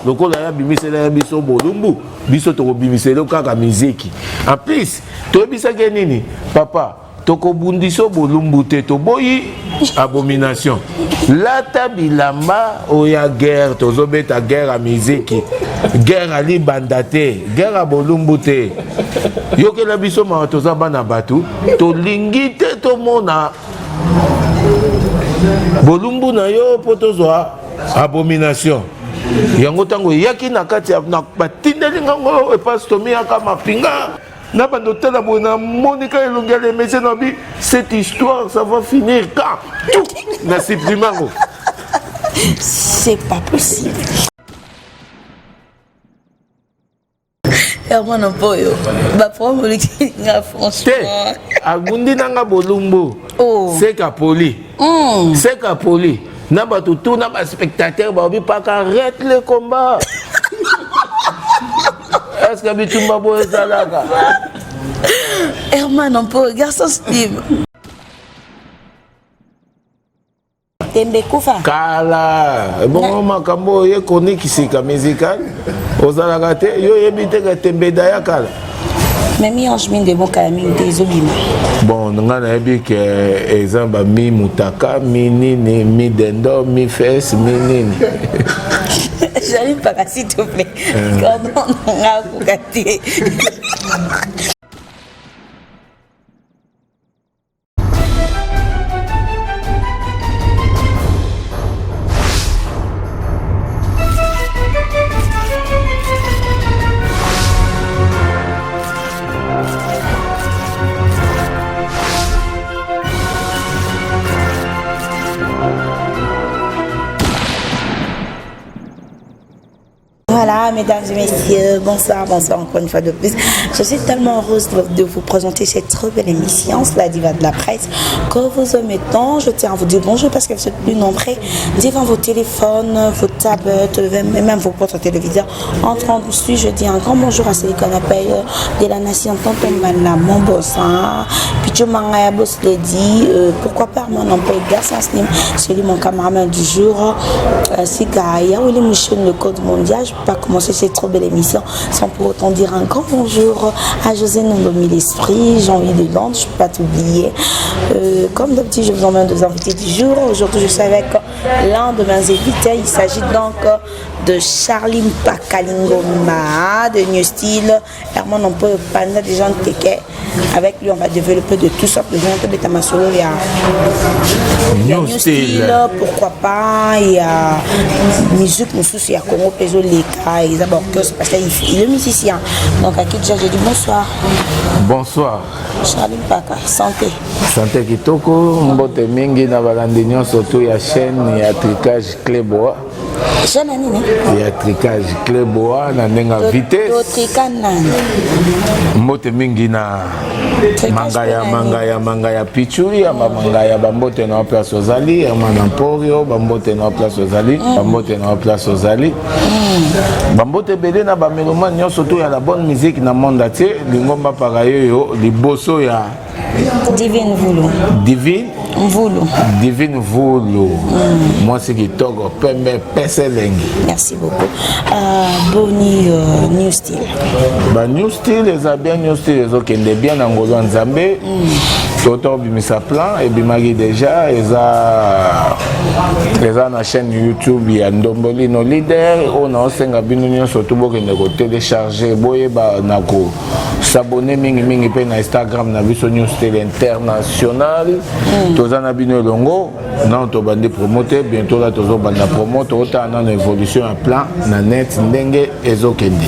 Lokola ya bimisela ya biso bolumbu, biso tokobimisela kaka miziki. En plus, toyebisaki nini? Papa, tokobundisa bolumbu te, toboyi abomination. Lata bilamba oya guerre, tozobeta guerre ya miziki. Guerre ya libanda te, guerre ya bolumbu te. Yokela biso mawa, toza bana bato, tolingi te tomona bolumbu na yo mpo tozwa abomination. Yango ntango eyaki na kati ya batindeli ngango epas tomiyaka mapinga na bando otala boye na monika elongi ya lemese na bi cette histoire ça va finir quand tout na supprime yango. C'est pas possible. Herman Mpoyo, ba problème oleki nga franchement. Te, abundi nanga bolumbu. Oh. Seka poli. Seka poli. Na bato tout na ba spectateurs baobi paka arrête le combat. Est-ce que bitumba boye ezalaka? Herman Mpoyo, garçon slim. Tembe kufa. Kala, ebongo makambo oyo chronique sika musical ozalaka te, yo oyebi te ke tembe daya kala. Mais mi ange minde boka ya mingi te ezobima. Bon, nga nayebi ke eza ba mi mutaka, mi nini, mi dendo, mi fesse, mi nini. J'arrive pas, s'il te plaît. Pardon, nga koka te. Voilà, mesdames et messieurs, bonsoir, bonsoir encore une fois de plus. Je suis tellement heureuse de vous présenter cette très belle émission, la diva de la presse, que vous omettons. Je tiens à vous dire bonjour parce que vous êtes plus nombreux devant vos téléphones, vos tablettes, et même vos postes téléviseurs. En train de suivre, je dis un grand bonjour à celui qu'on appelle de la nation Tonton Mala, mon boss, hein. Picho Mangaya Boss Lady, pourquoi pas mon emploi garçon Slim, celui mon cameraman du jour, c'est Gaïa, Willy Mouchoun, le code mondial. Je ne peux pas commencer cette trop belle émission sans pour autant dire un grand bonjour à José Nondomi l'Esprit, Jean-Louis de Londres, je ne peux pas t'oublier. Comme d'habitude, je vous emmène deux invités du jour. Aujourd'hui, je suis avec l'un de mes invités. Il s'agit donc de Charly Mpakalingoma de New Style. Herman, on peut parler des gens de Teke. Avec lui, on va développer de tout ça. Présenter de Tamasolo, il y a New New Style. Style, pourquoi pas. Il y a musique, mosusu, il y a Congo Peso, Leka, il y a orchestre, parce qu'il est musicien. Donc, à qui déjà, j'ai dit bonsoir. Bonsoir. Charly Mpaka, santé. Santé kitoko, mbote mingi na balandi nyonso tu ya chaîne ya Tricage Cléboa. Chaîne ya nini? Ya Tricage Cléboa na ndenge ya vitesse. Totrika nani? Mbote mingi na mangaya, mangaya, mangaya pichu ya mangaya, bambote na place ozali, ya mana mporio, bambote na place ozali, bambote na place ozali. Bambote ebele na ba mélomane nyonso tu ya la bonne musique na monde entier, lingomba paka yoyo liboso ya Divine Vulu. Divine Mvulu. Divine Vulu. Mwasi kitoko pembe pese lengi. Merci beaucoup. Boni New Style. Ba New Style eza bien, New Style ezokende bien na ngolo ya Nzambe. Toto bimisa plan ebimaki déjà, eza na chaîne YouTube ya Ndombolino Leader. Oyo naosenga bino nyonso tu bokende ko télécharger, boyeba na ko s'abonner mingi mingi pe na Instagram na biso New Style International. Toza na bino elongo, nano tobandi promo te, bientôt là tozobanda promo, totala nano évolution ya plan na net ndenge ezokende.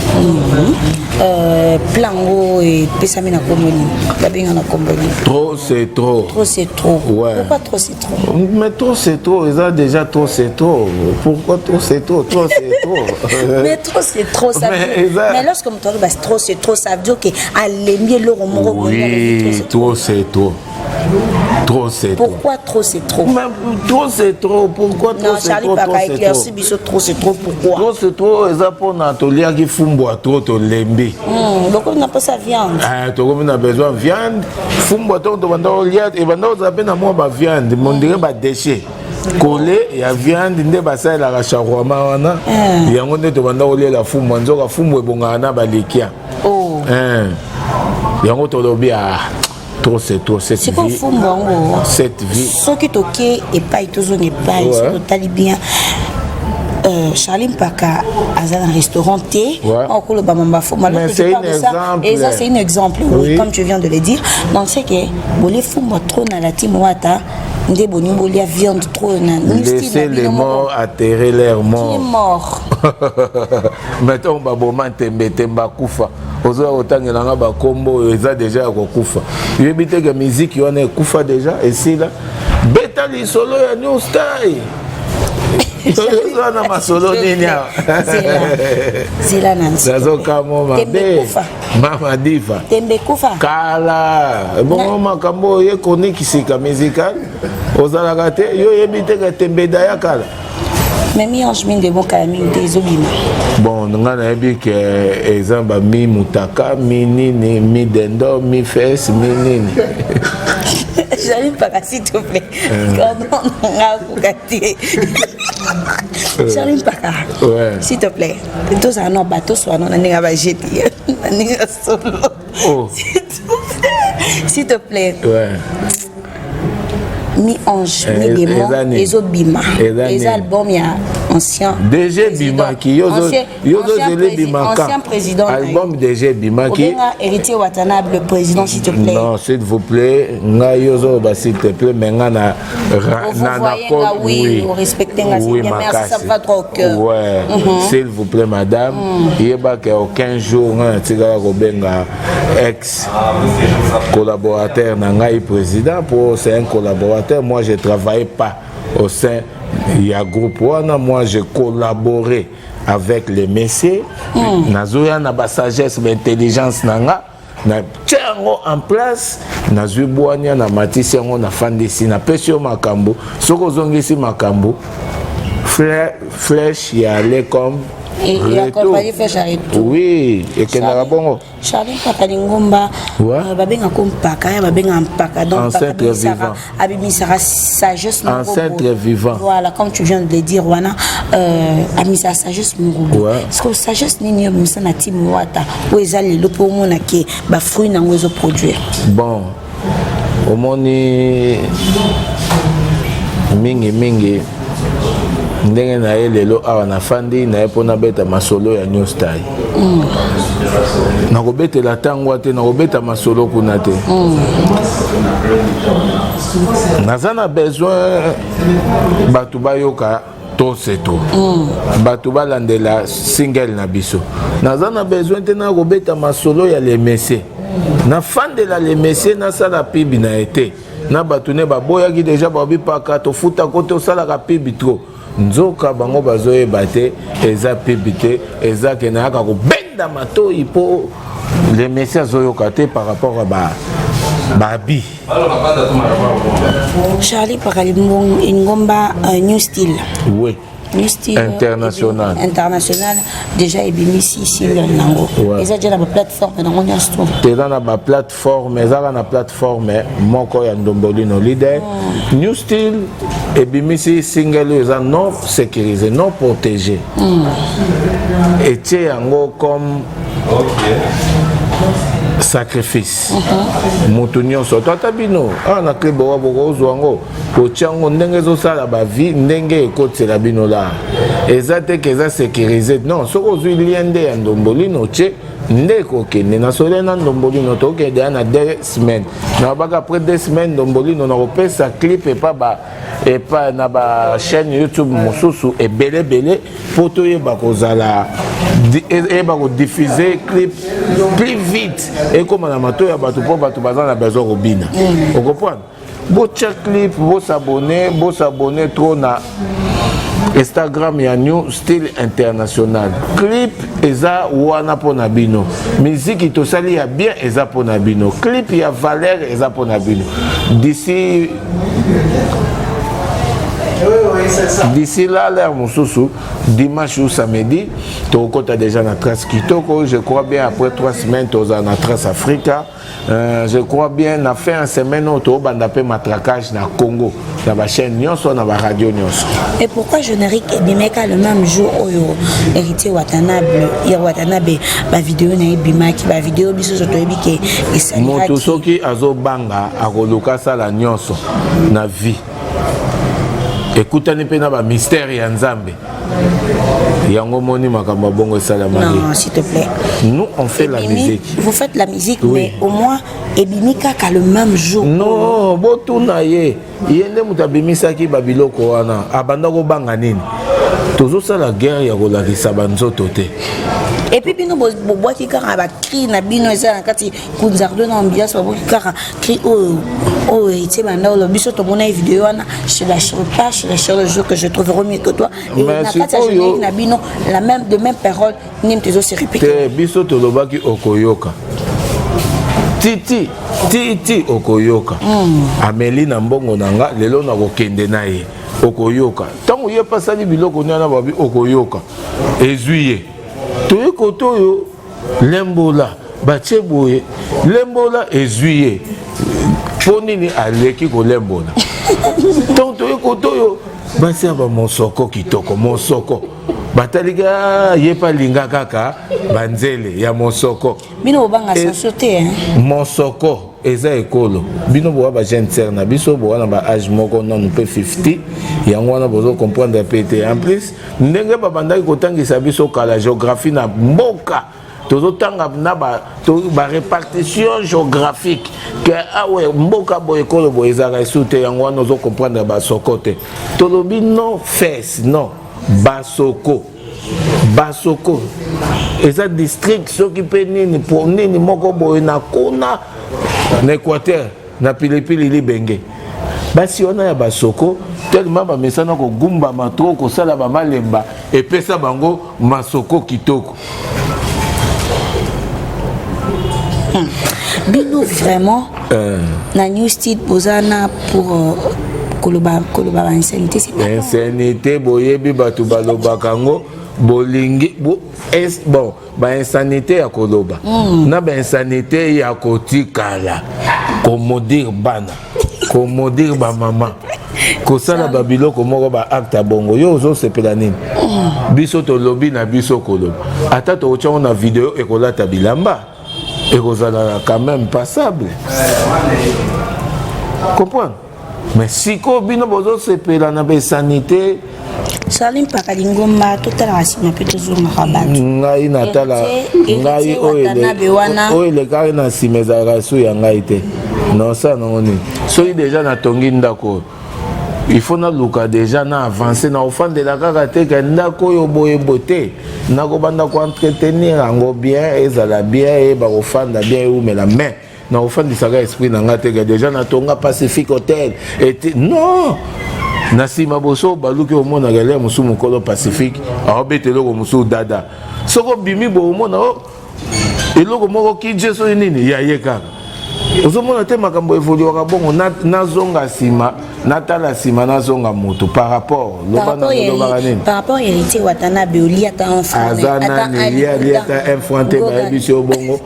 Plan ngo epesami na kombo nini? Babenga na kombo nini? Trop c'est trop. Trop c'est trop. Ouais. Pourquoi trop c'est trop? Mais trop c'est trop, eza déjà trop c'est trop. Pourquoi trop c'est trop? Trop c'est trop. Mais trop c'est trop, ça Mais veut dire eza Mais lorsque moto aloba trop c'est trop, ça veut dire que alembi eloko moko boye, Oui, alobi trop c'est trop. trop c'est trop. Trop c'est trop. Pourquoi trop c'est trop? Mais trop c'est trop. Pourquoi trop Non, c'est Charly trop, Paka, trop, c'est éclairci trop. biso trop c'est trop, pourquoi? Trop c'est trop, eza pona toliaki fumbwa trop tolembi. Donc on n'a pas sa viande. Tokomi na besoin viande. Fumbwa to to banda olia, e banda oza pe na mwa ba viande, mais on dirait ba déchets. Kole ya viande nde basalelaka shawarma wana. Eh. Yango nde tobanda koliela fumbwa, nzoka fumbwa ebongaka na balikia. Oh. Eh. Yango tolobi ah, trop c'est trop cette sikoyo vie. Fumbwa yango Cette vie. Soki toke epai, tozonga epai. Soki totali bien, Charlie Mpaka aza na restaurant te. Okoloba mamba fumbwa. Mais c'est un exemple. Eza, c'est un exemple, oui. Comme tu viens de le dire, donc c'est que bolie fumbwa trop na la team Wata nde boni bolia viande trop na Laissez les morts atterrer leur mort. Qui est mort? Maintenant baboma ntembe, tembe akufa. Ozoya kotangela nga bakombo oyo eza deja ya kokufa. Yoyebi te ke miziki wana ekufa deja, esila. Beta lisolo ya New Style. Oza na masolo nini awa? Zela na Nazokamwa mabe. Mama Diva. Tembe kufa. Kala. Ebongo makambo oyo ye konikisika musical ozalaka te, yo oyebi te ke tembe daya kala. Mais mi-ange mi-démon kala mingi te ezobima. Bon, nga nayebi ke eza ba mi mutaka, mi nini, mi dendo, mi fes, mi nini. J'arrive pas, s'il te plaît. Pardon, nga koka te. J'arrive pas. S'il te plaît. Tozala no bato swana na ndenge bajeti na ndenge ya solo. Oh. S'il te plaît. S'il te plaît. Mi-ange, mi-démon, eza nini? Ezobima. Eza Eza nini? album ya ancien DG président. ebimaki, yo yo Ancien ozozela ebimaka. Ancien président na yo. Album DG ebimaki. Obenga Héritier Watanabe le président, s'il te plaît. Non, s'il vous plaît, ngai yo ozoloba s'il te plaît, mais nga na Vous voyez nga, oui, vous respectez nga, c'est bien, merci, ça va droit au cœur. Ouais, s'il vous plaît madame, yebaka aucun jour nga natikala kobenga ex collaborateur na ngai président, po c'est un collaborateur. Moi, je travaillais pas au sein ya groupe wana, moi je collaborais avec les messieurs. Nazoya na basagesse, baintelligence na nga, natia yango en place, nazwi bwania, na matisi yango, nafandisi, napesi yo makambo. Soki ozongisi makambo, flèche ya aller comme Et retour. Accompagné flèche à retour. Oui, ekendaka bongo. Charlie Mpaka Lingomba. Babengaka mpaka ya babengaka mpaka, donc mpaka Ancêtre vivant. Abimisaka sagesse moko Ancêtre boye. vivant. Voilà, comme tu viens de le dire wana, abimisaka sagesse moko boye. Parce que sagesse nini oyo abimisa na team Wata oyo eza lelo mpo omona ke bafruit nango ezoproduire? Bon, omoni, mingimingi ndenge na ye lelo awa nafandi na ye mpo nabeta masolo ya New Style. Nakobetela ntango te, nakobeta masolo kuna te. Naza na besoin bato bayoka to seto, bato balandela single na biso. Naza na besoin te nakobeta masolo ya lemese, nafandela lemese, nasala pub na ye te. Na bato ne baboyaki deja, babi paka tofutako te, osalaka pub trop. Nzoka bango bazoyeba te, eza pub te, eza ke nayaka kobenda matoi mpo le messie azoyoka te par rapport à ba babi. Charlie Mpaka Lingomba, New Style. Oui. New Style International. International déjà ebimisi single nango. Eza déjà na baplateforme nango nyonso to? Te, eza na baplateforme, ezaka na plateforme moko ya Ndombolino Leader. New Style ebimisi single oyo eza non sécurisé, non protégé. Etie yango comme sacrifice. Moto nyonso to ata bino awa na club owa bokozwa yango, kotia yango ndenge ezosala bavi, ndenge ekotisela bino la. Eza te ke eza sécurisé, non. Soki ozwi lien nde ya Ndombolino otie nde ekokende na sole na Ndombolino. Tokende ya na 2 semaines na baka, après 2 semaines Ndombolino na kopesa clip epa ba epa na bachaîne YouTube mosusu ebelebele mpo toyeba kozala eyeba kodiffuser clip plus vite, ekóma na matoi ya bato, mpo bato baza na besoin kobina. Okomprendre? Botya clip, bosabonner, bosabonner trop na Instagram ya New Style International. Clip eza wana mpo na bino, miziki tosali ya bien eza mpo na bino, clip ya valeur eza mpo na bino. D'ici D'ici là, l'heure mosusu, dimanche ou samedi, tokokota déjà na Trace kitoko. Je crois bien après 3 semaines tozala na Trace Africa. Je crois bien na fin ya semaine oyo tobanda mpe matraquage na Congo, na bachaîne nyonso, na baradio nyonso. Et pourquoi générique ebimaka le même jour oyo Héritier Watanabe ya Watanabe, bavideo na ye ebimaki, bavideo biso nyonso toyebi ke Moto soki azobanga, akoluka asala nyonso na vie. Ekutani mpe na bamystère ya Nzambe. Yango moni makambo ya bongo esalamaki. Non, s'il te plaît. Nous, on fait la musique. Vous faites la musique, oui. Mais au moins ebimi kaka le même jour. Non, botuna ye, ye nde moto abimisaki babiloko wana. Abanda kobanga nini? Tozosala guerre ya kolakisa banzoto te. Et puis bino bobwaki kaka bacri na bino, eza na kati kunzardo na ambiance. Babwaki kaka cri oyo oyo etie banda oyo biso tomona ye video wana: «Je lâcherai pas, je lâcherai le jour que je trouverai mieux que toi.» Et na kati ya générique na bino, la même de même parole nini tozo se répéter. Te, biso tolobaki okoyoka titi titi, okoyoka. Ameli na mbongo na nga, lelo nakokende na ye, okoyoka. Ntango ye mpe asali biloko wana, babi okoyoka, ezwi ye. Toye kote oyo lembola batie boye, lembola ezwi ye. Mpo nini aleki kolembola? Donc toye kote oyo basi ya bamosoko kitoko, mosoko batalika ye mpe alinga kaka banzele ya mosoko. Bino bobanga censure te. Mosoko eza ekolo. Bino bowa bajeune sœur na biso, bowa na baage moko nanu mpe 50, yango wana bozocomprendre mpe te. En plus, ndenge babandaki kotangisa biso kala géographie na mboka, tozotanga na barépartition géographique ke awe mboka boye, ekolo boye, ezalaka esu te. Yango wana ozocomprendre basoko te. Tolobi non fes, non basoko. Basoko eza district soki mpe nini po nini moko boye na kuna na Équateur, na pilipili libenge. Basi wana ya basoko, tellement bamesana kogumbama to kosala bamalemba, epesa bango masoko kitoko. Bino vraiment na New Style boza na pour koloba bainsanité. Insanité, boyebi bato balobaka yango, bolingi bon bainsanité ya koloba na bainsanité ya kotikala, komaudire bana, komaudire bamama, kosala babiloko moko, baacte ya bongo. Yo ozosepela nini? Biso tolobi na biso koloba, ata tokotyango na video, ekolata bilamba, ekozala quand même passable, comprendre. Mais sikoyo bino bozosepela na bainsanité. Charli Mpaka Lingomba, totalaka nsima mpe tozongaka bato. Ngai natala ngai oyo elekaki na nsima, ezalaka su ya ngai te. Nasala nango nini? Soki déjà natongi ndako oyo, il faut naluka déjà na avance na ofandela kaka te ke ndako oyo boye boye te. Nakobanda koentretenir yango bien, ezala bien, eyeba kofanda bien, eumela. Mais na kofandisaka esprit na nga te ke déjà natonga Pacifique Hotel ete non. Na nsima boso baluki, omonaka ele mosusu mokolo Pacifique aobeta eloko mosusu dada. Soki obimi boye, omona o eloko moko kije soki nini ya ye kaka. Ozomona te makambo evoluaka bongo. Nazonga nsima, natala nsima, nazonga moto par rapport lobaka nini? Par rapport Héritier Watanabe, oli ata un franc? Aza nani? Ye ali ata un franc te. Bayebisi yo bongo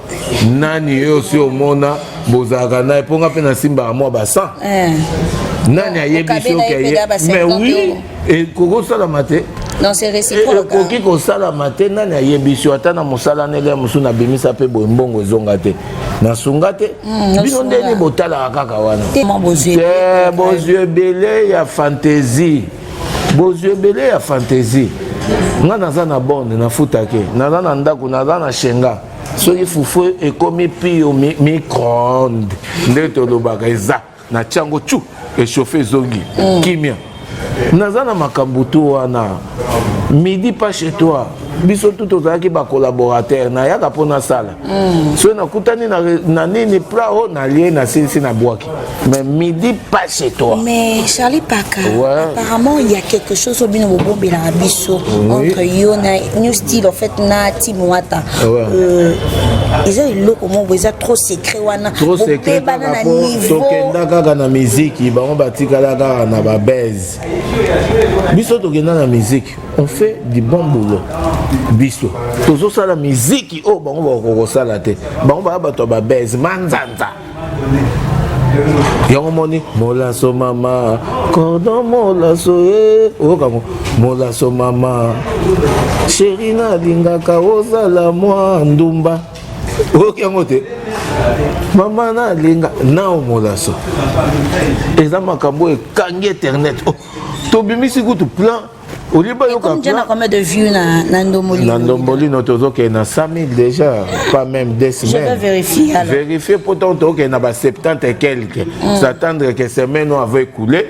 nani? Yo osi omona bozalaka naye mpo nga mpe nasimbaka mwa ba 100. Nani ayebi soki aye? Mais oui, ekoki kosalama te. Ekoki kosalama te. Nani ayebisi yo? Ata na mosala ndenge mosusu nabimisa mpe boye, mbongo ezonga te, nasunga te. Bino ndeni botalaka kaka wana te? Bozwi ebele ya fantaisie, bozwi ebele ya fantaisie. Nga naza na borne, nafutake, naza na ndako, naza na shenga. Soki fufu ekomi pio, micro-onde nde tolobaka, eza na tiango tu echauffe, ezongi kimia. Naza na makambo to wana midi pas chez toi. Biso tu tozalaki bacollaborateur, nayaka mpo nasala. Soki nakutani na nini, plat oyo nalie, nasilisi, nabwaki, mais midi pas chez toi. Mais Charlie Paka, apparemment il y a quelque chose oyo bino bobombelaka biso entre yo na New Style, en fait na Team Wata. Eza eloko moko eza trop secret wana. Trop secret. Bobebana na kaka po niveau tokenda kaka na miziki, bango batikala kaka na babase. Biso tokenda na miziki, on fait du bon boulot. Biso tozosala miziki oyo bango bakoki kosala te. Bango baya bato ya babase manzanza. Yango moni molaso mama cordon molaso ye oyokango molaso mama chéri nalingaka ozala mwa ndumba, oyoki yango te. Mama nalinga nao molaso, eza makambo ekangi internet. Oh, tobimisi kutu plan olie bayoka. Comme na combien de vues na Ndombolino? Na Ndombolino tozokende na 100 000 déjà, pas même deux Je vais semaines. vérifier alors. Vérifier, pourtant tokende na ba 70 et quelques. S'attendre que semaine oyo ava écoulé,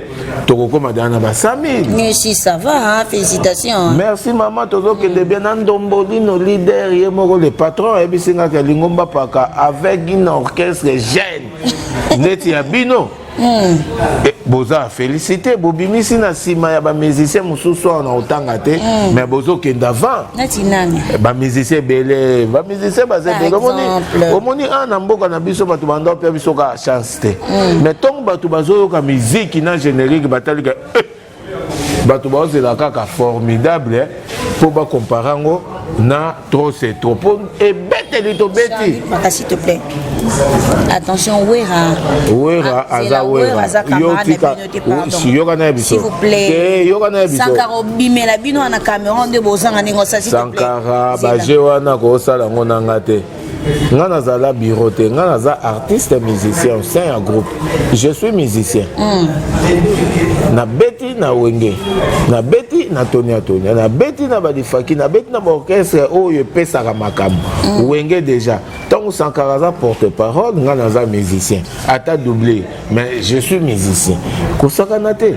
tokokóma daa na ba 100 000. Mais si ça va, hein, félicitations, hein. Merci mama, tozokende bien na Ndombolino. Leader ye moko, le patron, ayebisi ngaka Lingomba Paka avec une orchestre jeune neti ya bino. Eh, boza félicité, bobimisi na nsima ya bamusicien mosusu awa na kotanga te, mais bozokende avant. Neti nani? Bamusicien ebele, bamusicien baza Par ebele. Omoni, exemple. omoni awa na mboka na biso, bato banda opia biso kaka chance te, mais ntongo bato bazoyoka miziki na générique, batalika eh, bato baozela kaka formidable mpo bacomparer yango na trop c'est trop, mpo ebeteli tobeti. Charlie Paka, s'il te plaît. Attention, Wera. Wera Ah, aza Zela, Wera. Aza Yo camarade tika na bino te, pardon. Yoka na biso. S'il vous plaît. Te, yoka na biso. Sankara obimela bino na Cameroun nde bozanga ndenge osala, s'il te plaît. Sankara Zela. baje wana kosala yango nanga te. Nga nazala bureau te, nga naza artiste musicien au sein ya groupe. Je suis musicien, nabeti na Wenge, nabeti na Tonia Tonia, nabeti na Badifaki, nabeti na baorchestre oyo epesaka makambo. Wenge déjà, ntango Sankara aza porte parole, nga naza musicien, ata doublé, mais je suis musicien. Kosakana te.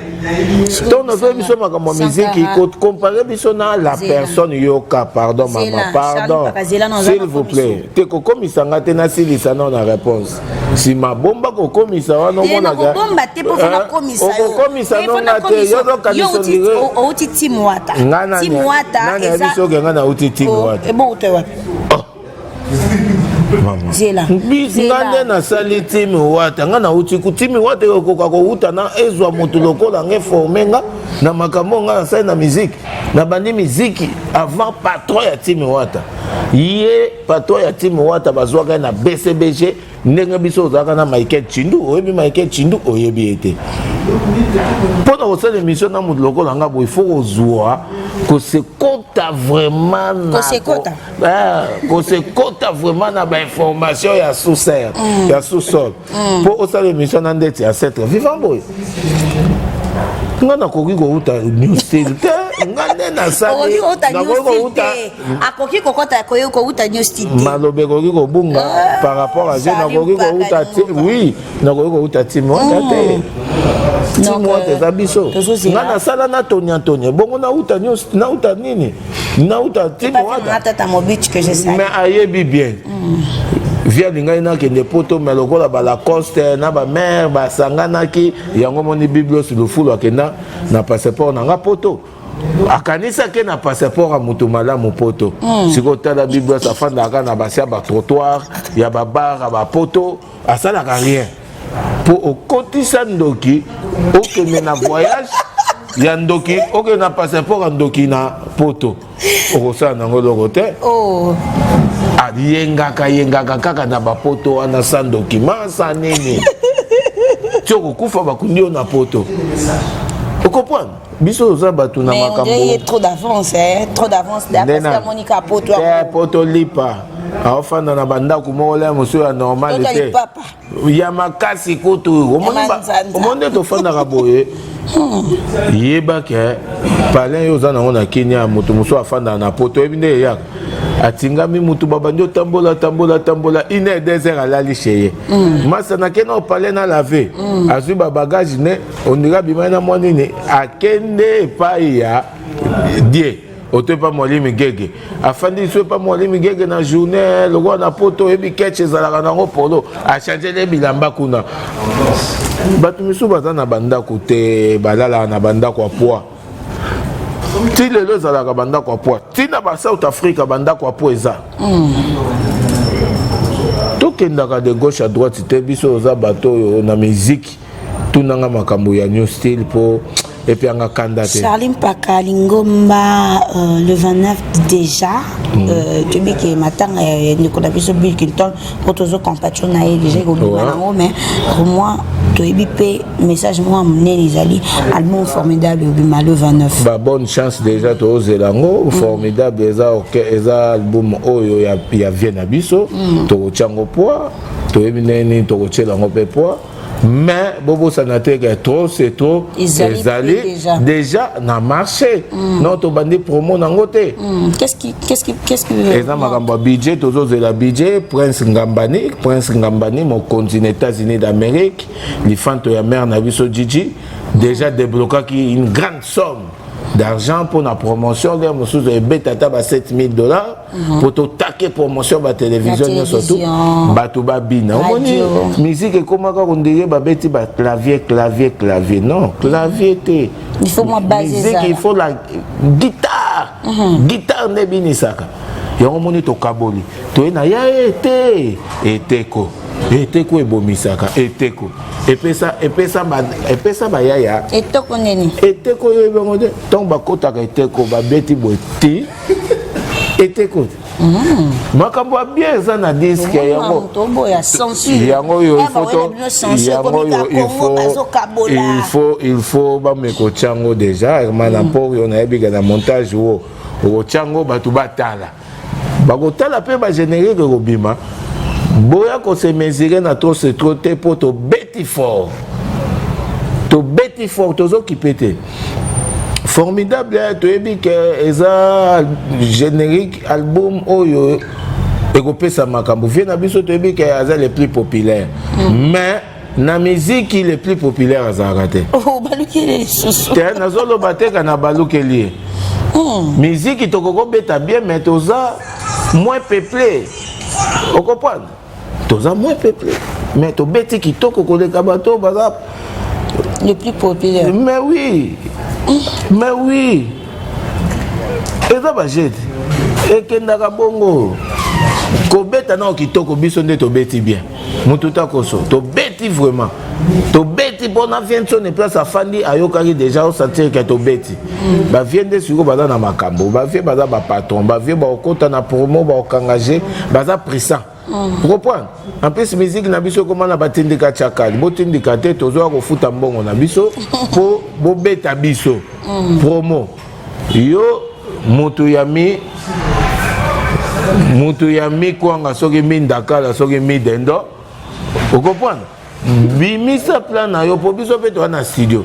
Ntango nazoyi biso makambo ya miziki, comparer biso na la personne, yoka, pardon mama, pardon, s'il vous plaît, te kokomisa nga te, nasilisa nao na réponse, nsima bomba kokomisa wana. Omonaka okokomisa nonga te, yozokanisa. Outi Team Wata. Team Wata eza biso oke, nga nauti Team Wata. Ebongo te wapi? Zela. Nga nde nasali Team Wata. Nga nauti ku Team Wata, ekokoka kowuta na ezwa moto lokola nga, eforme nga na makambo nga nasali na miziki. Nabandi miziki avant patron ya Team Wata. Ye patron ya Team Wata bazwaka ye na BCBG, ndenge biso ozalaka na Michael Chindu. Oyebi Michael Chindu? Oyebi ye te. Mpo na kosala émission na moto lokola nga boye, faut kozwa kosekota vraiment na Kosekota. Kosekota vraiment na bainformation ya sous-sol, ya sous-sol, mpo osala émission na ndeti ya setre vivant boye. Nga nakoki kouta New Style te, nga nde nasali. Nakoki kouta, akoki kokota kouta New Style te. Maloba ekoki kobunga par rapport à je. Nakoki kouta, oui, nakoki kouta Team Wata te. Team Wata eza biso. Nga nasala na Tony Antonio, bongo nauta nauta nini, nauta Team Wata. Mais ayebi bien vi alingai nakende poto, mais lokola balacoste na bamare basanganaki yango, moni Biblios Lufulu akenda na passeport na nga poto, akanisaki na passeport ya moto malamu poto. Sikoyo tala, Biblios afandaka na basi ya batrottoir, ya babar, ya bapoto, asalaka rien. Mpo okotisa ndoki, okende na voyage ya ndoki, okende na passeport ya ndoki na poto, okosala nango eloko te. Oh. Ayengaka yengaka kaka na bapoto wana sans document, sans nini, ti okokufa, bakundi yo na poto. Okocomprendre, biso toza bato na Mais on dirait makambo. trop d'avance, hein, trop d'avance. D'après ce que Monica Poto. Te, poto lipa, aofanda na bandako moko le mosusu ya normal Toto te. lipapa. Ya makasi kutu. Omoni manzanza. Omoni nde tofandaka boye, yeba ke palin oyo oza nango na Kenya, moto mosusu afandaka na poto, oyebi nde eyaka atingami motu, babandi otambola tambola tambola, une heure, 2 heures, alali chez ye. Masa nake na opalin na lave, azwi babagage ne ondira, abimai na mwa nini, akende epai ya die. Oto epa Mwalimi Gege, afandi so epa Mwalimi Gege na journée, lokola na poto oyebi ketch ezalaka nango polo, achangele bilamba kuna. Bato misusu baza na bandako te, balalaka na bandako ya poids. Ti lelo ezalaka bandako ya poids, ti na ba South Africa bandako ya poids eza. Tokendaka de gauche à droite te. Biso oza bato oyo na miziki. Tunanga makambo ya new style mpo epianga kanda te. Charlie Mpaka Lingomba, le 29 déjà, toyebi ke matanga ya ndeko na biso Bill Clinton, po tozocompatir na ye déjà, ekobima nango. Mais pour moi, toyebi mpe message moko ya monene ezali album Formidable obima le 29. Ba bonne chance déjà, tozela yango. Formidable eza eza album oyo ya vie na biso. Tokotia yango poids, toyebi ndenge nini tokotiela yango mpe poids. Mais bobosana te ke Trop c'est trop ezali déjà na marché. Non, tobandi promo nango te. Qu'est-ce qui Eza makambo ya budget, tozozela budget. Prince Ngambani, Prince Ngambani mokonzi na États-Unis d'Amérique, lifanto ya mare na biso Gigi, déjà déblokaki une grande somme d'argent pour la promotion. Lere mosusu ebeta ata ba 7000 $ mpo totake promotion, batélévision nyonso tu, bato babina. Omoni musique ekomaka kondenge babeti baclavier, clavier, clavier. Non, clavier te. Musique, il faut la guitare. Guitare nde ebinisaka yango. Omoni, tokaboli, toye na ya ete eteko, eteko ebomisaka, eteko epesa, epesa, epesa bayaya. Etoko nini? Eteko oyo ebongo te. Ntango bakotaka eteko, babeti boye ti eteko te. Makambo ya bien eza na disque yango. Yango oyo, yango oyo il faut bameka otya yango déjà. Herman na mpo oyo nayebika na montage wo okotya yango, bato batala, bakotala mpe bagénérique ekobima. Boya kose mesurer na Trop c'est trop te, mpo tobeti fort, tobeti fort, tozokipe te. Formidable, toyebi ke eza générique album oyo ekopesa makambo. Vie na biso, toyebi ke aza le plus populaire, mais na miziki le plus populaire azalaka te. Te, nazoloba te ka na balukeli ye. Miziki tokokobeta bien, mais toza moins peuplé, ocomprendre? Toza moins peuplé, mais tobeti kitoko koleka bato baza le plus populaire. Mais oui, mais oui, eza bajete ekendaka bongo kobeta nao kitoko. Biso nde tobeti bien, motu takoso tobeti vraiment, tobeti mpona Vienson place afandi ayokaki déjà, osentir ke tobeti. Bavie nde sikoyo baza na makambo, bavie baza bapatron, bavie baokota na promo, baokangage, baza puissant, comprendre? En plus, musique na biso ekoma na batindika tiakali. Botindika te, tozwaka kofuta mbongo na biso mpo bobeta biso promo. Yo motu ya mi mutu ya mikwanga, soki mindakala, soki midendo, okomprendre? Bimisa plan na yo mpo biso mpe toza na studio,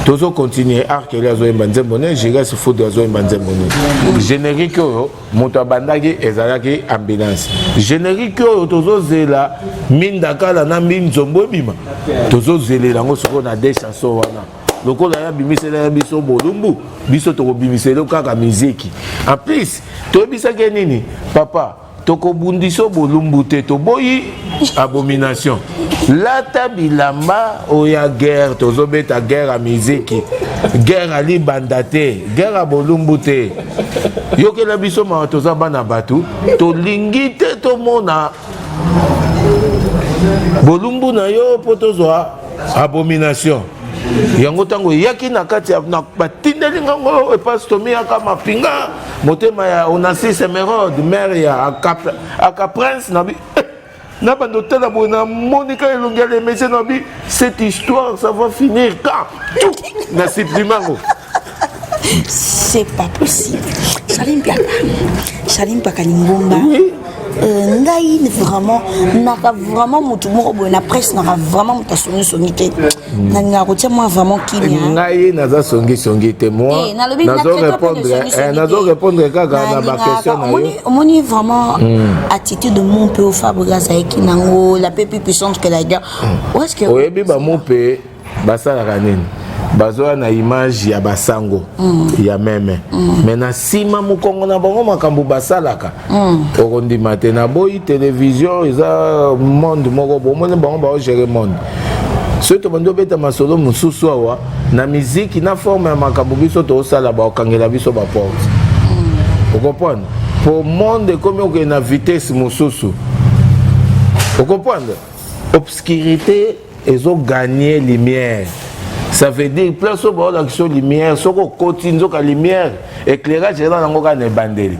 tozocontinue. Arkeli azoyemba nzembo ne, Gires Food azoyemba nzembo ne. Générique oyo moto abandaki ezalaki ambulance. Générique oyo tozozela mindakala na minzombo ebima, tozozelela yango sikoyo na de chanson wana. Lokola ya bimisela ya biso bolumbu, biso tokobimisela kaka miziki. En plus, toyebisaki nini? Papa, tokobundisa bolumbu te, toboyi abomination. Lata bilamba oyo ya guerre. Tozobeta guerre ya miziki, guerre ya libanda te, guerre ya bolumbu te. Yokela biso mawa, toza bana bato, tolingi te tomona bolumbu na yo mpo tozwa abomination yango. Ntango eyaki na kati ya batindeli ngango epasi, tomiyaka mapinga motema ya Onasis Emerode, mare ya Aka Prince na bi na bando otala boye, namoni ka elongi ya lemesie na bi. Cette histoire, ça va finir quand? Na supprime yango. C'est pas possible. Charlie Mpiaka, Charlie Mpaka Lingomba. Oui. Ngai vraiment naka vraiment motu moko boye na presse, naka vraiment moto asongisongi te, nalingaka kotia mwa vraiment kimia. Ngai naza songisongi te, moi nazo répondre kaka na baquestion na yo. Omoni vraiment attitude mo mpe Fabrigas azalaki nango, la paix plus puissante que la guerre. Oyebi, bamo mpe basalaka nini? Bazoya na image ya basango ya meme, mais na nsima mokongo na bango, makambo basalaka, okondima te. Naboyi télévision, eza monde moko bomoni bango baogérer monde. Soki tobandi obeta masolo mosusu awa na miziki na forme ya makambo biso tozosala, bakokangela biso baporte, ocomprendre? Po monde ekomi okende na vitesse mosusu, ocomprendre? Obscurité ezogagner lumière. Ça veut dire place oyo baolakisa lumière, soki okoti, nzoka lumière, éclairage eza nango kaka na ebandeli.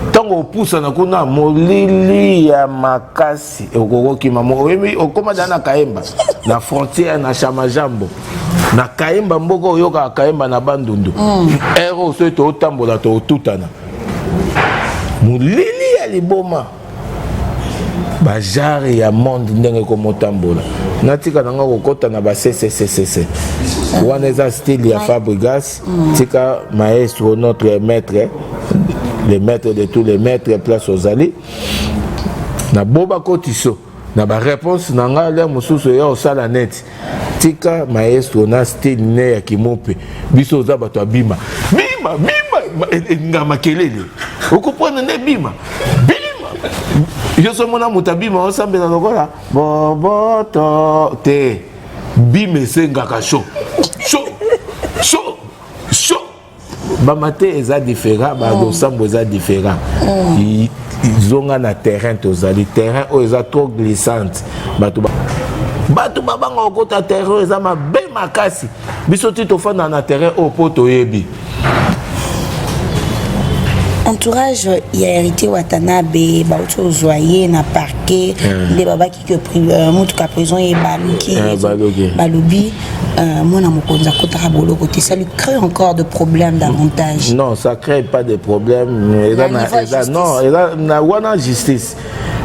Ntango opusana kuna, molili ya makasi, okokokima. Oyebi, okóma daa na Kayemba, na frontière na Shamajambo, na Kayemba, mboka oyokaka Kayemba na Bandundu. Ere oyo soki tootambola, tootutana molili ya liboma. Bajare ya monde ndenge ekomotambola, natika nanga kokɔta na baccccc wana, eza style ya Fabrigas. Tika maestro, notre maître, le maître de tous les maîtres, place ozali na bo bakotiso na baréponse na ngai. Le mosusu eya kosala neti tika maestro na style ne ya kimope. Biso oza bato ya bima bima bima, nga makelele, okoprendre nde bima bima. Yo so mona moto abima, osambela lokola boboto te. Bima esengaka chaud, chaud, chaud, chaud. Bamate eza différent, balosambo eza différent. Zonga na terrain, tozali terrain oyo eza trop glissante. Bato babanga kokota terrain oyo, eza mabe makasi. Biso ti tofanda na terrain oyo mpo toyebi. Entourage ya Héritier Watanabe bauti kozwa ye na parquet, nde babaki ke motuka prison ye baluki. Baluki. Balobi mwana mokonzi akotaka boloko te. Ça lui crée encore de problèmes davantage. Non, ça crée pas de problème. Eza Na na niveau ya eza justice. Non, eza na wana justice.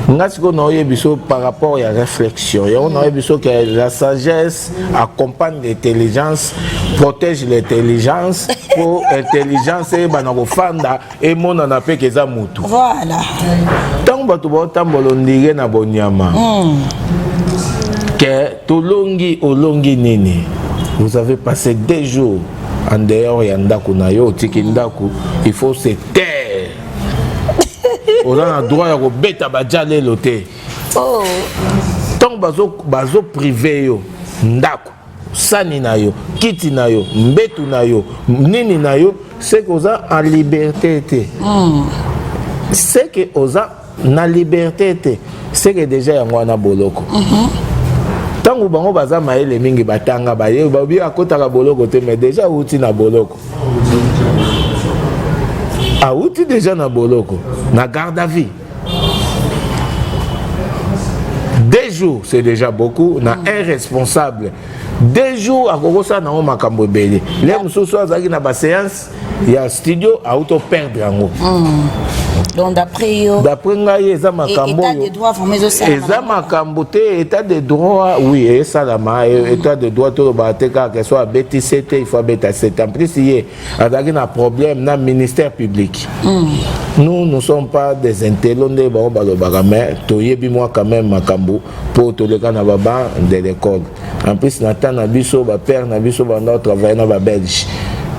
Nga sikoyo naoyebi biso par rapport ya réflexion yango, naoyebi biso que la sagesse accompagne l'intelligence, protège l'intelligence, po intelligence eyebana kofanda, emonana mpe ke eza mutu. Voilà. Ntango bato baotambola ondire na bonyama ke tolongi, olongi nini? Vous avez passé 2 jours en dehors ya ndako na yo, otiki ndako, il faut se taire. Oza na droit ya kobeta baja lelo te. Oh. Ntango bazopriver yo ndako, sani na yo, kiti na yo, mbetu na yo, nini na yo, c'est que oza en liberté te. C'est que oza na liberté te, c'est que déjà yango wana boloko. Ntango bango baza mayele mingi, batanga, baye babi akotaka boloko te, mais déjà awuti na boloko, awuti déjà na boloko, na garde à vue 2 jours, c'est déjà beaucoup na un responsable. 2 jours akokosala nango makambo ebele. Le mosusu azalaki na baséance ya studio, auti operdre yango. Donc d'après yo, D'après ngai, eza makambo état de droit vraiment ezosalama? Eza makambo te. État de droit, oui, esalama. État de droit, tolobaka te kaka so abeti se te, il faut abeta se te. En plus ye azalaki na problème na ministère public. Nous ne sommes pas des intellos nde bango balobaka, mais toyebi mwa quand même makambo mpo toleka na babancs de l'école. En plus, na temps na biso, bapère na biso banda travaille na babelge.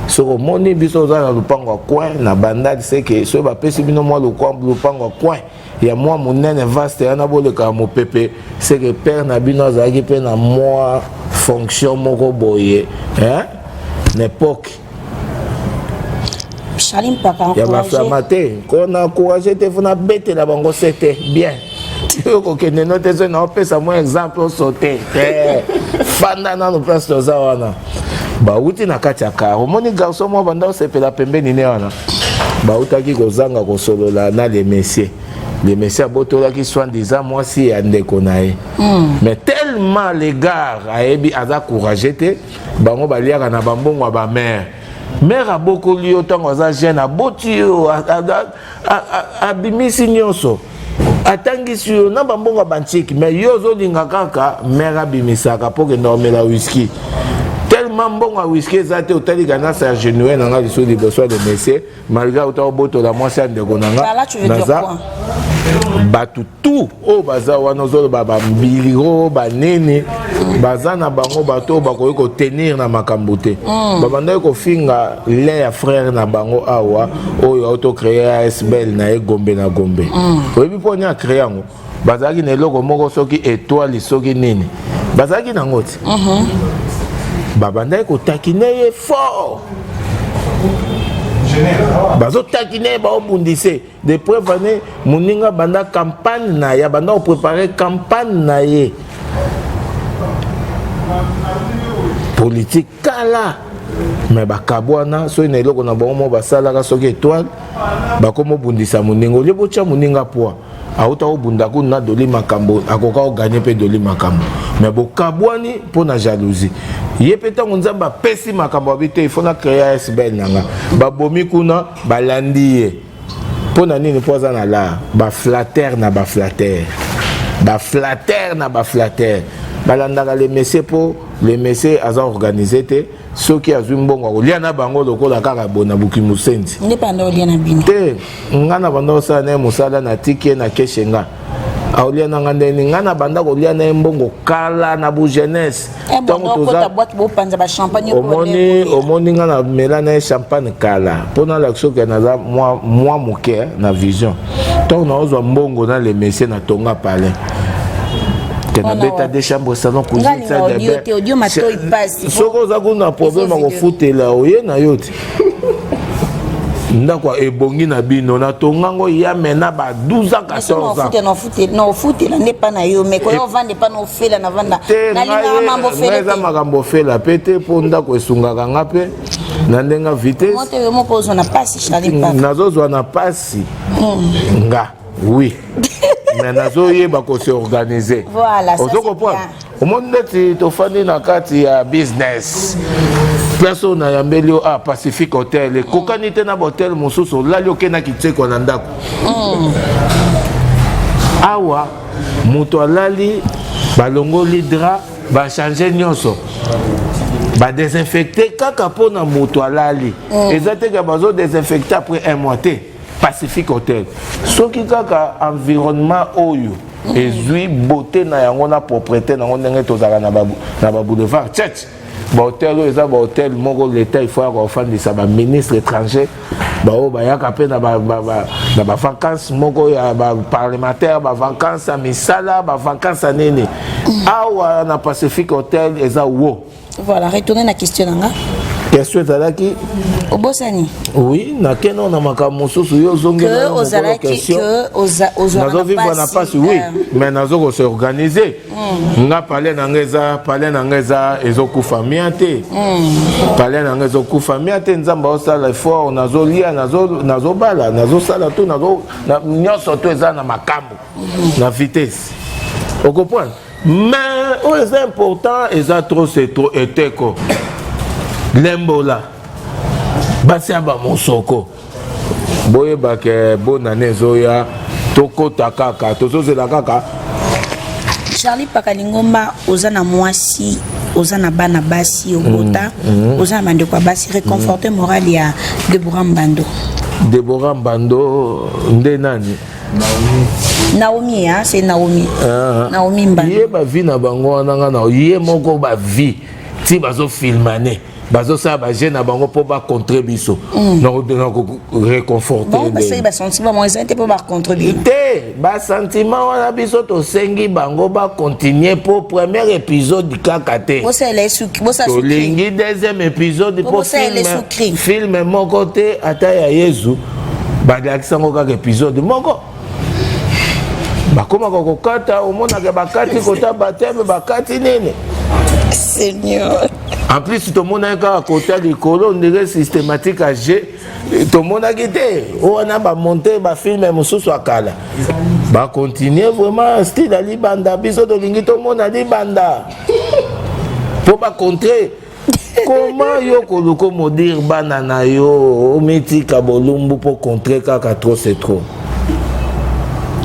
Soki omoni biso oza na lupango ya coin na Bandali, seke soki bapesi bino mwa lupango ya coin ya mwa monene, vaste wana, bolekaka mopepe, seke père na bino azalaki mpe na mwa fonction moko boye, hein? Na époque Charlie Mpaka ya baflama te, ko na encourage te, fo nabetela bango se te bien. Oyo kokende no te, soki naopesa mwa exemple, osote te, fanda nano place toza wana. Bauti na kati ya car, omoni garçon moko banda osepela pembeni ne wana, bautaki kozanga kosolola na le monsieur. Le monsieur abotolaki soi-disant mwasi ya ndeko na ye, mais tellement le gars ayebi aza courage te. Bango baliaka na bambongo ya bamare. Mare abokoli yo ntango aza jeune, aboti yo, abimisi nyonso, atangisi yo na bambongo ya bantiki, mais yo ozolinga kaka mare abimisaka mpo kende omela whisky. Tellement Tellement mbongo ya whisky eza te, otali kanasa ya genouer na nga lisusu liboso ya le monsieur, malgré auta obotola mwasi ya ndeko na nga. Naza bato tout oyo baza wana, ozoloba bambiro banini baza na bango, bato oyo bakoki kotenir na makambo te. Babandaki kofinga le ya frère na bango awa oyo autocréer ASBL na ye Gombe na Gombe. Oyebi mpo ni acréer yango? Bazalaki na eloko moko, soki étoile, soki nini, bazalaki nango ti. Babandaki kotakine ye fort, bazotakine ye, baobundise de preuve ane moninga banda campagne na ye, abanda kopréparer campagne na ye politique kala. Me bakabwana soki na eloko na bango moko basalaka, soki étoile, bakoma obundisa moninga olie botya moninga poa auta obunda kuna na Doli Makambo, akoka oganye mpe Doli Makambo. Me bokabwani mpo na jalousie. Ye mpe ntango Nzambe apesi makambo, abi te, ifo na créer ASBL na nga. Babomi kuna, balandi ye mpo na nini? Mpo aza na lar baflatter na baflatter, baflatter na baflatter. Balandaka le monsieur mpo le monsieur aza organisé te. Soki azwi mbongo, akolia na bango lokola kaka bona buki mosenzi. Nde banda olia na bino? Te, nga na banda kosala na ye mosala, natiki ye na keshe. Nga aolia na nga ndeni? Nga na banda kolia na ye mbongo kala na bu jeunesse. Omoni, omoni, nga na mela na ye champagne kala mpo nalakisa oke naza mwa moke na vision. Ntango naozwa mbongo na le monsieur, natonga palais te, nabeta de chambre, salon, cuisine, salle de bain. Soki oza kuna problème akofutela, oye na yo te. Ndako ebongi na bino, natongango ya mena ba 12 ans, 14 ans. Na ofutela nde epa na yo, me koya ovanda epa na ofela na vanda. Te, ngai eza makambo ofela mpe te, mpo ndako esungaka nga mpe na ndenge vitesse. Moko ozwa na pasi, Charlie. Nazozwa na pasi nga, oui, mais nazoyeba kose organiser. Voilà. Ozo comprendre? Omoni neti tofandi na kati ya business place oyo nayambeli yo a Pacifique Hotel, ekokani te na bahotel mosusu. Olali, okendaki tsekwa na ndako. Awa moto alali, balongoli drap, bachange nyonso, badésinfecte kaka mpona moto alali. Eza te ke bazodésinfecte après un mois te. Pacifique Hotel, soki kaka environnement oyo ezwi beauté na yango na propreté na yango, ndenge tozalaka na baboulevard church, bahotel oyo eza bahotel moko l'État il faut yaka kofandisa baministre étranger, baoyo bayaka mpe na bavacance moko ya baparlementaire, bavacance ya misala, bavacance ya nini. Awa na Pacifique Hotel eza wo. Voilà, retourner na question na nga. Question ezalaki? Obosani? Oui, nakende na makambo mosusu, yo ozongela. Nazovivre na pasi, oui, mais nazo kose organiser. Nga palais na nga eza, palais na nga eza ezokufa mia te. Palais na nga ezokufa mia te. Nzambe aosala effort, nazolia, nazobala, nazosala tu nyonso to eza na makambo na vitesse, ocomprendre? Mais oyo eza important, eza trop c'est trop. Eteko lembola basi ya bamosoko, boyebake bonane ezoya, tokota kaka, tozozela kaka. Charlie Pakalingomba, oza na mwasi, oza na bana basi obota, oza na bandeko ya basi. Réconforte morale ya Debora Mbando. Debora Mbando nde nani? Naomi, hein, c'est Naomi. Ah, Naomi Mbando. Ye bavi na bango wana, nga na ye moko bavi ti bazofilmane, bazosala baje na bango mpo bacontre biso, réconforte. Basentiment eza te mpo bacontre bino? Te, basentiment wana biso tosengi bango bacontinue, mpo premier épisode kaka te, tolingi deuxième épisode, mpo film moko te, ata ya Yezu balakisa yango kaka épisode moko, bakomaka kokata, omonaka bakati kota baptême, bakati nini. Seigneur. En plus tomonaki kaka kota likolo ndenge systématique age, tomonaki te wana bamonte bafilm mosusu ya kala. Bacontinue vraiment style ya libanda, biso tolingi tomona libanda mpo bacontre. Comment yo koluka modire bana na yo, omitika bolumbu mpo contre kaka? Trop c'est trop.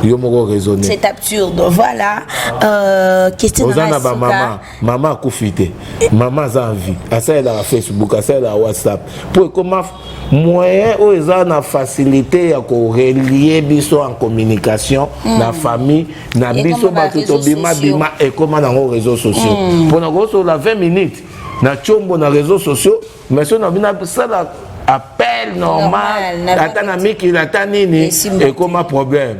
Yo moko raisonner. C'est absurde. Voilà. Question Oza na ba mama, mama akufi te. Mama aza en vie. Asalelaka Facebook, asalelaka WhatsApp. Po ekoma moyen oyo eza na facilité ya korelie biso en communication na famille na biso bato tobima bima, ekoma nango réseaux sociaux. Mpona kosola 20 minutes na tiombo na réseaux sociaux, mais so na bino asala appel normal, ata na mikili, ata nini, ekoma problème.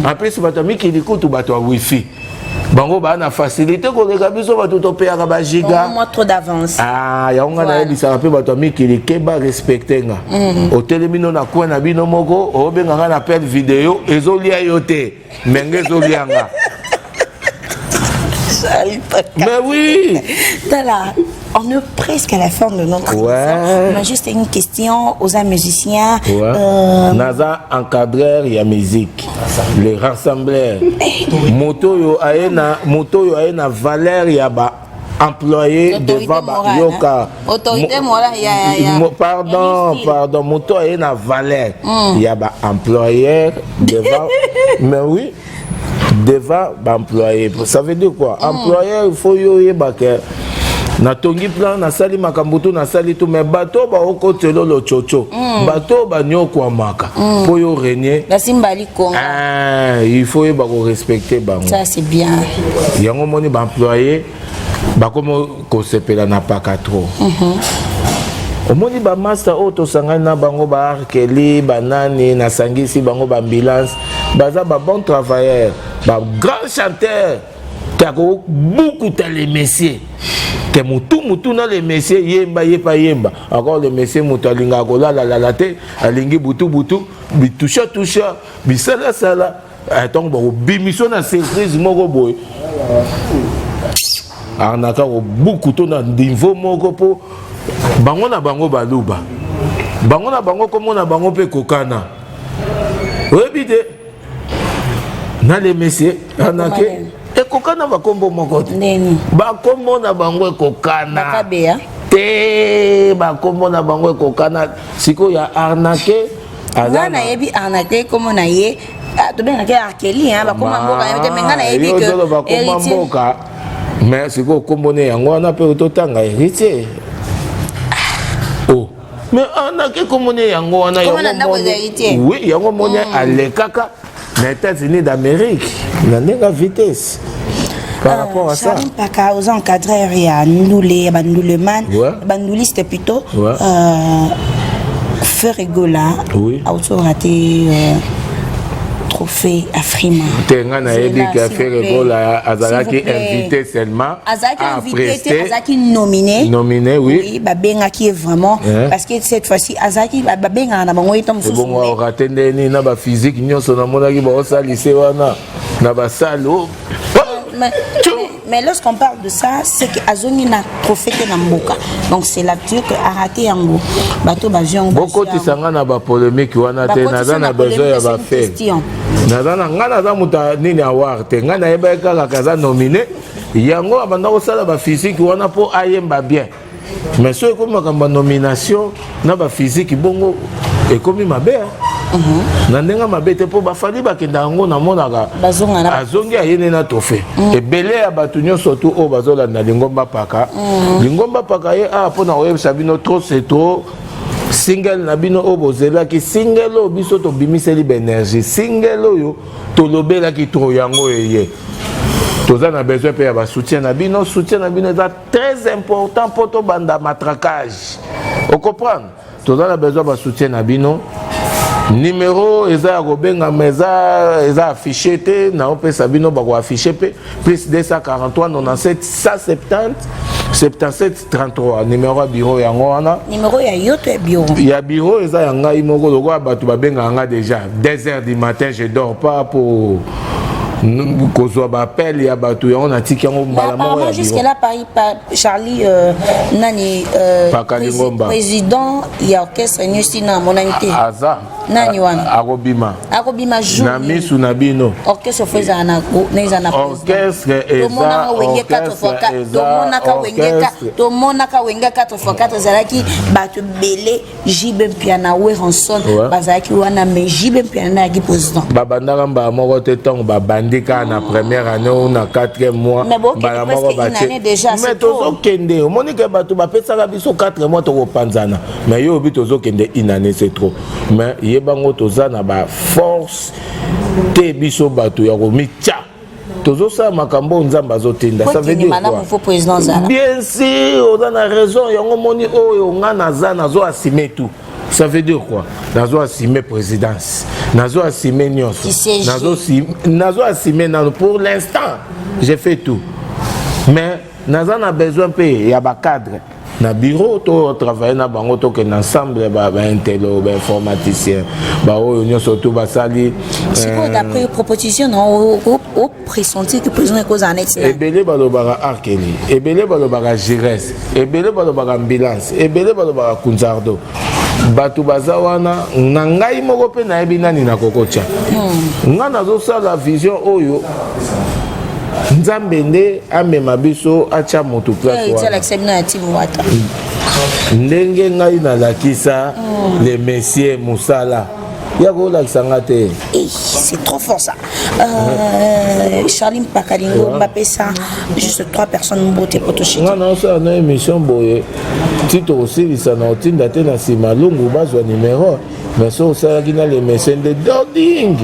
En plus, bato ya mikili kutu, bato ya wifi, bango baa na facilité koleka biso bato topeyaka bagiga. Trop d'avance. Ah, yango nga nayebisaka mpe bato ya mikili ke barespecte nga. Otelemi no na coin na bino moko, obenga nga na appel vidéo, ezolia yo te, me nga ezolia nga. Mais oui. Tala, on est presque à la fin de notre émission. On a juste une question aux musiciens. Ouais. Naza encadreur ya musique, le rassembleur. Moto oyo aye na valeur ya ba employé devant ba yoka. Autorité morale ya Pardon, pardon, moto aye na valeur ya ba employeur devant, mais oui, devant baemployé. Ça veut dire quoi? Employeur, il faut yo oyeba ke natongi plan, nasali makambo tu, nasali tu, mais bato baokotela lotsotso, bato banyokwamaka mpo yo régner. Basimbali konga. Ah, il faut oyeba korespecte bango. Ça, c'est bien. Yango moni baemployé bakomi kosepela na paka trop. Omoni bamaster oyo tosangani na bango, baarkeli, banani, nasangisi bango, baambulance, baza babon travailleur, bagrand chanteur te. Akobukuta le monsieur ke motu motu na le monsieur yemba, ye pa yemba encore. Le monsieur moto alingaka kolalalala te, alingi butu butu, bitusha tusha, bisalasala. Ntango bakobimiso na surprise moko boye, arnaka kobuku to na niveau moko, mpo bango na bango baluba, bango na bango komona bango mpe kokana, oyebi te na le monsieur arnake ekokana bakombo moko te. Bakombo na bango ekokana te, bakombo na bango ekokana. Sikoyo ya arnake Nga nayebi arnake, kombo na ye tobengaki Arkeli, bakoma mboka nayebi te, me nga nayebi ke bakoma mboka. Mais sikoyo kombo ne yango wana mpe totanga Héritier. Oh, mais arnake kombo ne yango wana. Oui, yango moni alekaka na États-Unis d'Amérique na ndenge ya vitesse par rapport à ça. Charles Mpaka, aux encadreurs ya ndule, ya banduleman, banduliste plutôt. Ferre Gola auto raté trophée Afrima. Te, nga nayebi ke Ferre Gola azalaki invité seulement. Azalaki invité te, azalaki nominé. Nominé, oui. Oui, babengaki ye vraiment, parce que cette fois-ci azalaki, babengaka na bango ye to mosusu. Ebongo oraté ndeni na baphysique nyonso namonaki baosalise wana na basale? Mais lorsqu'on parle de ça, c'est que azongi na trophée te na mboka, donc c'est la dire que araté yango, bato bazwi yango. Bokotisa nga na bapolémique wana te, naza na besoin ya bafe. Naza na nga, naza moto nini awar te. Ngai nayebaki kaka kaza nominé, yango abanda kosala baphysique wana mpo ayemba bien. Mais soki ekomi makambo ya nomination na baphysique bongo, ekomi mabe na ndenge mabe te, mpo bafali bakenda yango, namonaka azongi, ayene na trophée. Ebele ya bato nyonso tu oyo bazolanda Lingomba Paka, Lingomba Paka ye awa mpona koyebisa bino trop c'est trop. Single na bino oyo bozelaki, single oyo biso tobimiseli baénergie, single oyo tolobelaki trop, yango eye. Toza na besoin mpe ya basoutien na bino. Soutien na bino eza très important mpo tobanda matraquage, ocomprendre. Toza na besoin basoutien na bino. Numéro eza ya kobengama, eza affiché te, naopesa bino, bakoaffiche mpe: plus 243 97 170 77 33. Numéro ya bureau yango wana. Numéro ya yo to ya bureau? Ya bureau, eza ya ngai moko. Lokola bato babengaka nga déjà 2 heures du matin, je dors pas pour Kozwa baappel ya bato yango, natiki yango mbala moko ya jusque là Paris, pa, Charlie nani Pakalingomba. Président ya orchestre nyonso na amonani te. Aza. Nani wana? Akobima. Akobima jour? Na misu na bino. Orchestre fo ezala na eza na orchestre eza Tomonaka Wenge 4 x 4, tomonaka Wenge, tomonaka Wenge 4 x 4, ezalaki bato ebele, JB Mpiana, Werrason bazalaki wana, mais JB Mpiana ayaki président. Babandaka mbala moko te. Ntango babandi kaka na première année ou na quatrième mois, mbala moko batie. Mais tozokende, omoni ke bato bapesaka biso 4 mois, tokopanzana. Mais yo obi tozokende une année, c'est trop. Mais yebango, toza na baforce te, biso bato ya komitya, tozosala makambo oyo Nzambe azotinda. Ça veut dire quoi? Bien sûr, oza na raison. Yango moni oyo nga naza, nazo assumer tout. Ça veut dire quoi? Nazo assumer présidence, nazo assumer nyonso, nazo assumer nano. Pour l'instant, j'ai fait tout, mais naza na besoin mpe ya bacadre na bureau to travaille na bango, tokende ensemble, baintello, bainformaticien, baoyo nyonso to basali. Sikoyo, d'après proposition na opressentir que président ekozala neti? Ebele balobaka Arkeli, ebele balobaka Gires, ebele balobaka ambulance, ebele balobaka Kunzardo. Bato baza wana na ngai moko mpe nayebi nani nakokotya. Ngai nazosala vision oyo Nzambe nde amema biso, atya motu place wana. Ndenge ngai nalakisa le monsieur mosala ya kolakisa nga te. C'est trop fort ça. Charlie Mpakalingo, bapesa juste trois personnes mbote po toshiki. Nga naosala na émission boye ti tokosilisa na otinda te na nsima lungu bazwa numéro. Mais so osalaki na le monsieur nde doding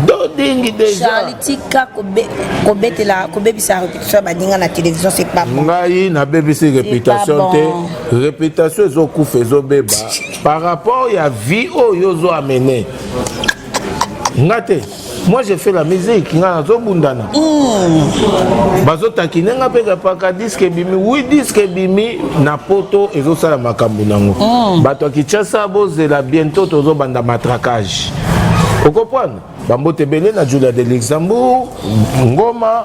doding déjà. Charlie, tika kobetela, kobebisa réputation ya baninga na télévision, c'est pas bon. Ngai nabebisi réputation te. Réputation ezokufa, ezobeba par rapport ya vie oyo ozo amener nga te. Moi, j'ai fait la musique, nga nazobundana, bazotakine nga mpe kapaka. Disque ebimi, wi, disque ebimi na Poto, ezosala makambo nango. Bato ya Kinshasa, bozela, bientôt tozobanda matraquage, okoprendre. Bambote ebele na Julia de Luxembourg Ngoma,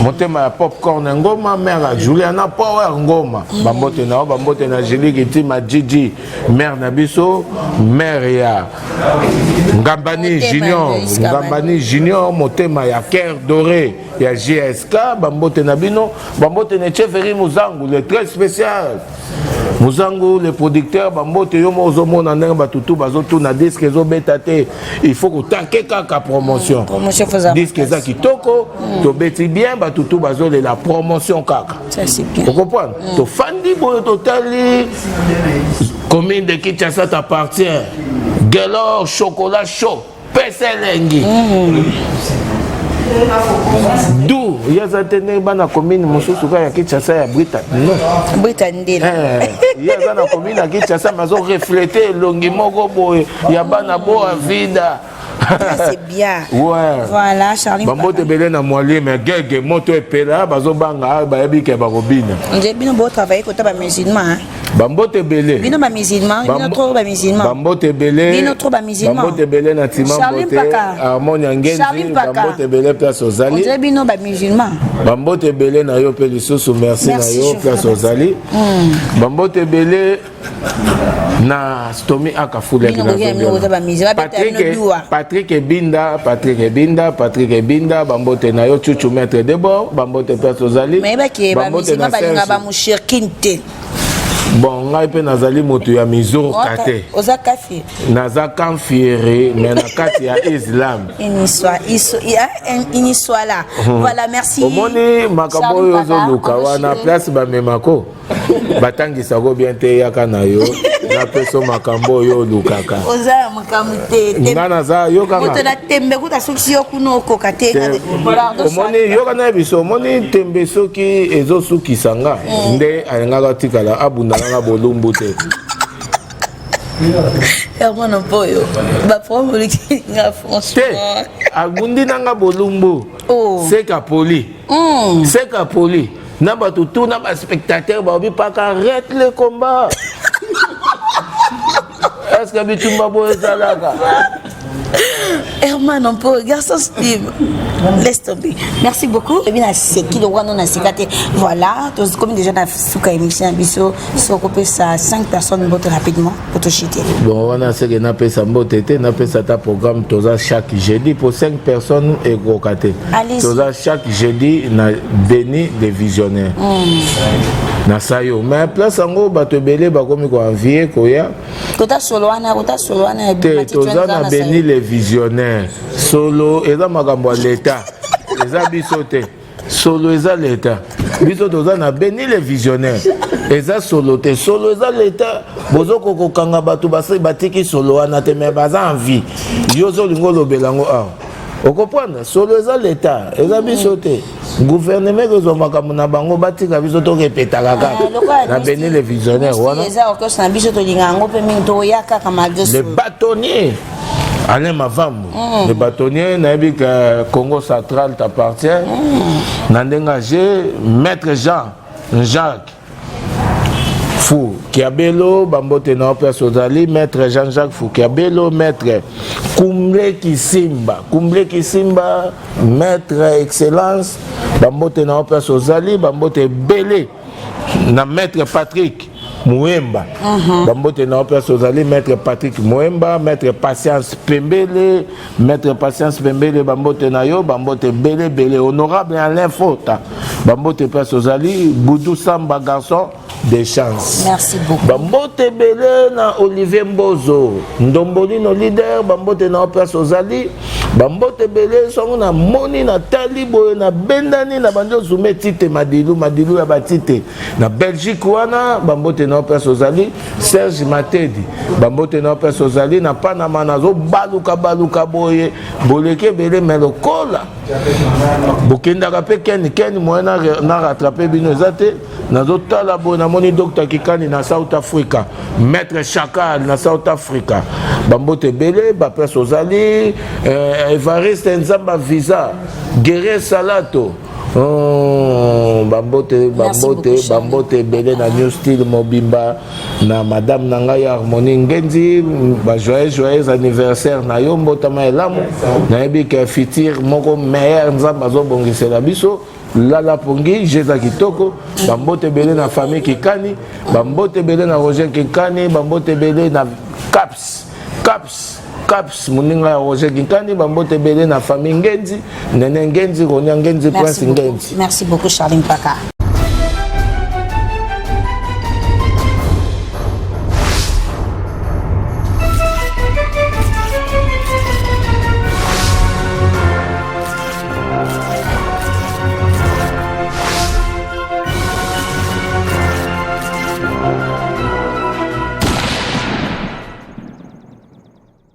motema ya Popcorn Ngoma, mare ya Juliana Power Ngoma, bambote na yo. Bambote na Julie Kitima, Gigi, mare na biso, mare ya Ngambani Junior, Ngambani Junior, motema ya Cœur Doré ya GSK, bambote na bino. Bambote na Echeveri Muzangu, le très spécial Muzangu, le producteur, bambote yo mo. Ozomona ndenge batutu bazotuna, disque ezobeta te, il faut kotanke kaka promotion. Disque eza kitoko, tobeti bien, batutu bazolela promotion kaka, ocomprendre. Tofandi boye, totali commune de Kinshasa t'appartient, Gelor chocolat chaud, pesa elengi du ye aza te ndenge bana commune mosusu kaka ya Kinshasa ya Brita, non. Brita Ndela. Ye aza na commune ya Kinshasa, mais azorefléter elongi moko boye ya bana Boa Vida. C'est bien. Ouais. Voilà, Charlie. Bambote ebele na mwalie, mais gege moto epela, bazobanga, bayebi ke bakobina. Nde bino botravaille kota bamusulman. Bambote ebele. Bino bamusulman, bino trop bamusulman. Bambote ebele. Bino trop bamusulman. Bambote ebele na Tima Mbote, Harmonie Ngenzi, bambote ebele place ozali. Ondire bino bamusulman. Bambote ebele na yo mpe lisusu, merci na yo place ozali. Bambote ebele na Stomi Akafulaki, Patrick Ebinda, Patrick Ebinda, Patrick Ebinda, bambote na yo. Chuchu Maître Debord, bambote place ozali. Bambote na balinga bamushirkine te. Bon, ngai mpe nazali moto ya mizurka te. Oza kafir. Naza kamfiere, mais na kati ya islam. Une histoire là. Voilà, merci. Omoni makambo oyo ozoluka wana, place bamemako batangisako bien te. Yaka na yo, napesa makambo oyo olukaka. Oza ya makambo te. Nga naza yokanga. Moto na tembe kuta, soki yo kuna okoka te. Omoni, yoka na biso, omoni tembe soki ezosukisa nga nde alingaka tikala abundana bolumbu te. Herman Mpoyo, baproblème oleki nga franchement. Te, abundi nanga bolumbu. Seka poli, seka poli na bato tu na baspectateur baobi paka, arrête le combat, est ce que bitumba boyo ezalaka? Herman Ampo, garçon slim. Laisse tomber. Merci beaucoup. Et bien, c'est qui le roi non a Voilà, comme déjà dans la émission, biso, soko ça 5 personnes votent rapidement pour te chuter. Bon, on a ce que napesa mbote te, napesa ta programme toza chaque jeudi pour 5 personnes ekoka te. Toza chaque jeudi na béni des visionnaires. Na sayo, mais place yango bato ebele bakomi ko envier koya. Kota solo wana, kota solo wana. Te, toza na béni les visionnaires. Solo eza makambo ya l'État. Eza biso te. Solo eza l'État. Biso toza na béni les visionnaires. Eza solo te. Solo eza l'État. Bozoko kokanga bato basi batiki solo wana te mais baza en vie. Yo ozolinga olobela yango awa. Okoprendre solo eza l'État, eza biso te. Gouvernement ekozwa makambo na bango batika biso torepetaka kaka na béni les visionnaires wana. Eza orchestre na biso tolinga yango mpe mingi toya kaka malgré Le bâtonnier Alain Mavambo, le bâtonnier nayebi que Congo central t'appartient. Na ndenge age maître Jean Jacques Fou Kiabelo, bambote na place ozali maître Jean-Jacques Fou Kiabelo, maître Kumble Kisimba, Kumble Kisimba, maître excellence, bambote na place ozali, bambote ebele na maître Patrick Mouemba. Bambote na place ozali maître Patrick Mouemba, maître Patience Pembele, maître Patience Pembele, bambote na yo, bambote ebele ebele, honorable Alain Fota, bambote place ozali, Boudou Samba garçon de chance. Merci beaucoup. Bambote ebele na Olivier Mbozo, Ndombolino leader, bambote na place ozali, bambote ebele songo na moni na tali boye na bendani na bandi ozume tite madilu madilu ya batite na Belgique wana, bambote na place ozali, Serge Matedi, bambote na place ozali, na Panama nazobaluka baluka boye boleki ebele me lokola bokendaka mpe ken ken moyen na rattrape bino eza te. Nazotala boye namoni Dr Kikani na South Africa, maître Chakal na South Africa, bambote ebele baplace ozali, Evariste Nzamba visa, Guerrier Salato, bambote bambote bambote ebele na New Style mobimba na madame na ngai Harmonie Ngenzi, ba joyeux joyeux anniversaire na yo, mbotama elamu, nayebi ke futur moko meilleur Nzambe azobongisela biso. Lala Pongi, Jeza Kitoko, bambote ebele na famille Kikani, bambote ebele na Roger Kikani, bambote ebele na Caps, Caps, Caps, moninga ya Roger Kikani, bambote ebele na famille Ngenzi, Nene Ngenzi, Ronia Ngenzi, Prince Ngenzi. Merci beaucoup Charline Paka.